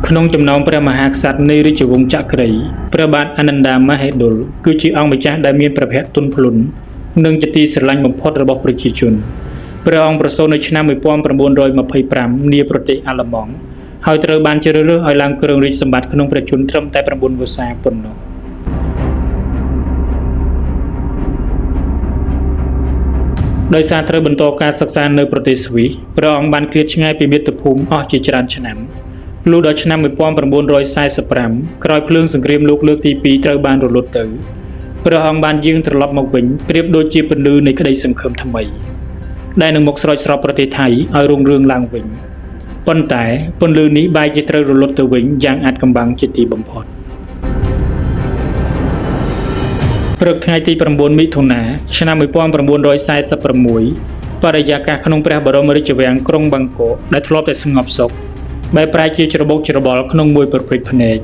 ក្នុងចំណោមព្រះមហាក្សត្រនៃរាជវង្សចក្រីព្រះបាទអានន្តាមហេដុលគឺជាអង្គម្ចាស់ដែលមានព្រះភក្ត្រទន់ភ្លន់និងជាទីស្រឡាញ់បំផុតរបស់ប្រជាជនព្រះអង្គប្រសូតនៅឆ្នាំ1925នាប្រទេសអាល្លឺម៉ង់ហើយត្រូវបានជ្រើសរើសឲ្យឡើងគ្រងរាជសម្បត្តិក្នុងព្រះជន្មត្រឹមតែ9វស្សាប៉ុណ្ណោះដោយសារត្រូវបន្តការសិក្សានៅប្រទេសស្វីសព្រះអង្គបានឃ្លាតឆ្ងាយពីមាតុភូមិអស់ជាច្រើនឆ្នាំលុះដល់ឆ្នាំ1945ក្រោយភ្លើងសង្គ្រាមលោកលើកទី2ត្រូវបានរលត់ទៅព្រះអង្គបានយាងត្រឡប់មកវិញប្រៀបដូចជាពន្លឺនៃក្តីសង្ឃឹមថ្មីដែលនឹងមកស្រោចស្រពប្រទេសថៃឲ្យរុងរឿងឡើងវិញប៉ុន្តែពន្លឺនេះបែរជាត្រូវរលត់ទៅវិញយ៉ាងអាថ៌កំបាំងជាទីបំផុតព្រឹកថ្ងៃទី9មិថុនាឆ្នាំ1946បរិយាកាសក្នុងព្រះបរមរាជវាំងក្រុងបាងកកដែលធ្លាប់តែស្ងប់សុខបែរប្រែជាច្របូកច្របល់ក្នុងមួយប្រព្រឹត្តភ្នែក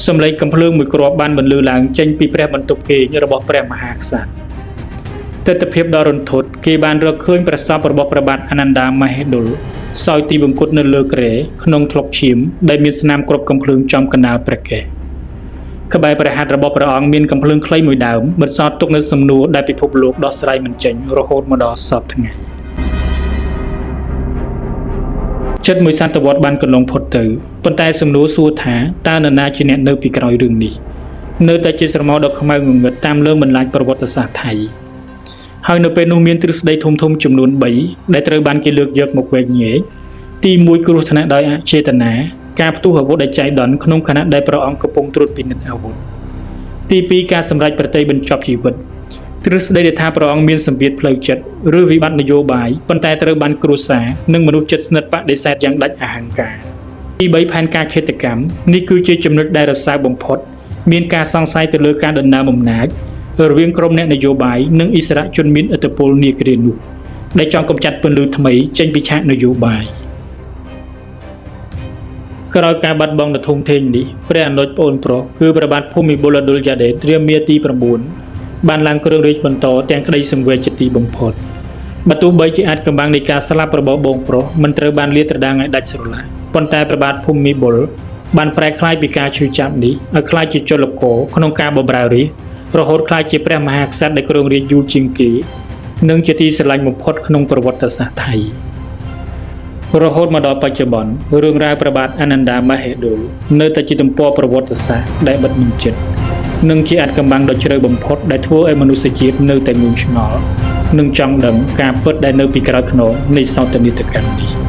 សំឡេងកំភ្លើងមួយគ្រាប់បានបន្លឺឡើងចេញពីព្រះបន្ទប់គេងរបស់ព្រះមហាក្សត្រទិដ្ឋភាពដ៏រន្ធត់គេបានរកឃើញព្រះសពរបស់ព្រះបាទអានន្តាមហេដុលសោយទីបង្គត់នៅលើគ្រែក្នុងថ្លុកឈាមដែលមានស្នាមគ្រាប់កំភ្លើងចំកណ្ដាលព្រះកេសក្បែរព្រះហស្ថរបស់ព្រះអង្គមានកំភ្លើងខ្លីមួយដើមបន្សល់ទុកនូវសំណួរដែលពិភពលោកដោះស្រាយមិនចេញរហូតមកដល់សព្វថ្ងៃចិត្តមួយសតវត្សបានកន្លងផុតទៅប៉ុន្តែសំណួរសួរថាតើនរណាជាអ្នកនៅពីក្រោយរឿងនេះនៅតែជាស្រមោលដ៏ខ្មៅងងឹតតាមលើបណ្ដាញប្រវត្តិសាស្ត្រថៃហើយនៅពេលនោះមានទ្រឹស្ដីធំៗចំនួន3ដែលត្រូវបានគេលើកយកមកវែកញែកទី1គ្រោះថ្នាក់ដោយអចេតនាការផ្ទុះអាវុធដែលចៃដន្យក្នុងខណៈដែលព្រះអង្គកំពុងត្រួតពិនិត្យអាវុធទី2ការសម្រេចប្រតិបញ្ចប់ជីវិតទ្រឹស្ដីដែលថាព្រះអង្គមានសម្ពាធផ្លូវចិត្តឬវិបត្តិនយោបាយប៉ុន្តែត្រូវបានគ្រួសារនិងមនុស្សជិតស្និទ្ធបដិសេធយ៉ាងដាច់អហង្ការទី3ផែនការឃាតកម្មនេះគឺជាចំណុចដែលរសើបបំផុតមានការសង្ស័យទៅលើការដណ្ដើមអំណាចរវាងក្រុមអ្នកនយោបាយនិងអិសរាជជនមានឥទ្ធិពលនាគ្រានោះដែលចង់កម្ចាត់ពន្លឺថ្មីចេញពីឆាកនយោបាយក្រោយការបាត់បង់ដ៏ធំធេងនេះព្រះអនុជប្អូនប្រុសគឺព្រះបាទភូមិពលអឌុលយ៉ាដេតរាមាទី9បានឡើងគ្រងរាជបន្តទាំងក្តីសង្វេគជាទីបំផុតបើទោះបីជាអាចកំបាំងនៃការស្លាប់របស់បងប្រុសមិនត្រូវបានលាតត្រដាងឲ្យដាច់ស្រឡះប៉ុន្តែព្រះបាទភូមិពលបានប្រែក្លាយពីការឈឺចាប់នេះឲ្យក្លាយជាចលករក្នុងការបម្រើរាស្ត្ររហូតក្លាយជាព្រះមហាក្សត្រដែលគ្រងរាជ្យយូរជាងគេនិងជាទីស្រឡាញ់បំផុតក្នុងប្រវត្តិសាស្ត្រថៃរហូតមកដល់បច្ចុប្បន្នរឿងរ៉ាវព្រះបាទអានន្តាមហេដុលនៅតែជាទំព័រប្រវត្តិសាស្ត្រដែលបិទមិនជិតនិងជាអាថ៌កំបាំងដ៏ជ្រៅបំផុតដែលធ្វើឲ្យមនុស្សជាតិនៅតែងឿងឆ្ងល់និងចង់ដឹងការពិតដែលនៅពីក្រោយខ្នងនៃសោកនាដកម្មនេះ។